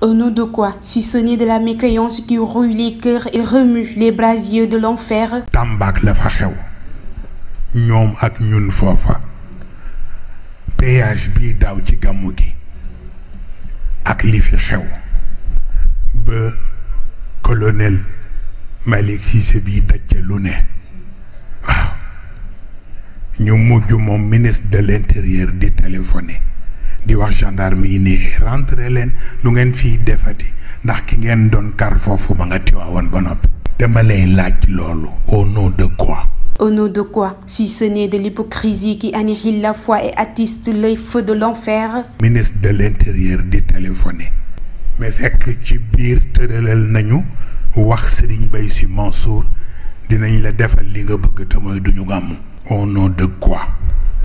Au nom de quoi, si ce n'est de la mécréance qui rouille les cœurs et remue les brasiers de l'enfer? Tàmbaak la fa xew ñoom ak ñun foofa péage bii daaw ci gàmmu gi ak li fi xew ba colonel Malick Cissé bii dajje lu ne waaw ñu mujj moom ministre de l'intérieur di téléphoné di wax gendarme yi ne rentré leen lu ngeen fii defati ndax ki ngeen doon kar foofu ba nga tiwaawoon ba noppi. dama lay laaj loolu au nom de quoi? Au nom de quoi, si ce n'est de l'hypocrisie qui annihile la foi et attiste les feux de l'enfer? Ministre de l'intérieur di téléphoné mais fekk ci biir tëralal nañu wax Serigne Baye Sy Mansour dinañ la defal li nga bëgg te mooy duñu gàmmu. Au nom de quoi?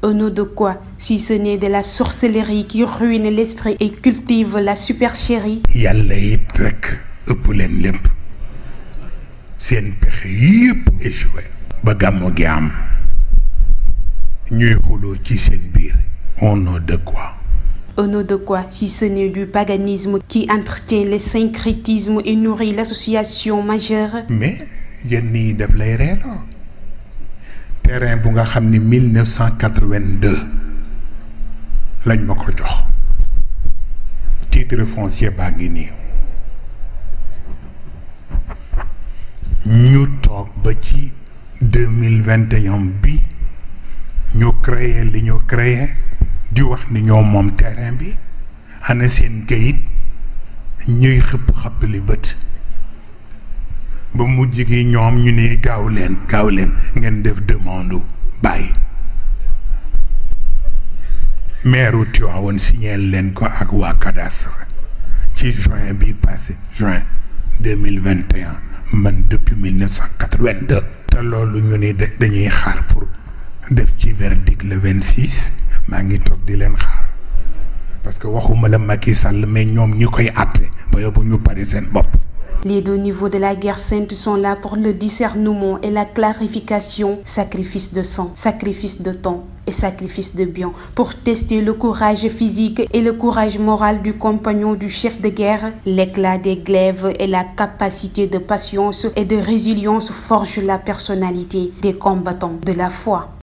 Au nom de quoi, si ce n'est de la sorcellerie qui ruine l'esprit et cultive la supercherie? Yàlla it rek ëpp leen lépp seen pexe yépp échoué ba gàmmu gi am ñuy xuloo ci seen biir. Au nom de quoi? Au nom de quoi, si ce n'est du paganisme qui entretient le syncrétisme et nourrit l'association majeure? Mais yenn yi daf lay reeloo terrain bu nga xam ni 1982 lañ ma ko jox titre foncier baa ngi nii ñu toog ba ci 2021 bi ñu créé li ñu créé di wax ni ñoo moom terrain bi ana seen kayit ñuy xëpp li bët ba mujj gi ñoom ñu ne gaaw leen ngeen def demande bàyyi maire Tivaouane signeel leen ko ak waa cadastre ci juin bi passé juin 2021 man depuis 1982 te loolu ñu ne dañuy xaar pour def ci verdict le 26 maa ngi toog di leen xaar parce que waxuma la Macky Sall mais ñoom ñi koy àtte ba yóbbu ñu pare seen bopp. Les deux niveaux de la guerre sainte sont là pour le discernement et la clarification. Sacrifice de sang, sacrifice de temps et sacrifice de biens pour tester le courage physique et le courage moral du compagnon du chef de guerre. L'éclat des glaives et la capacité de patience et de résilience forgent la personnalité des combattants de la foi.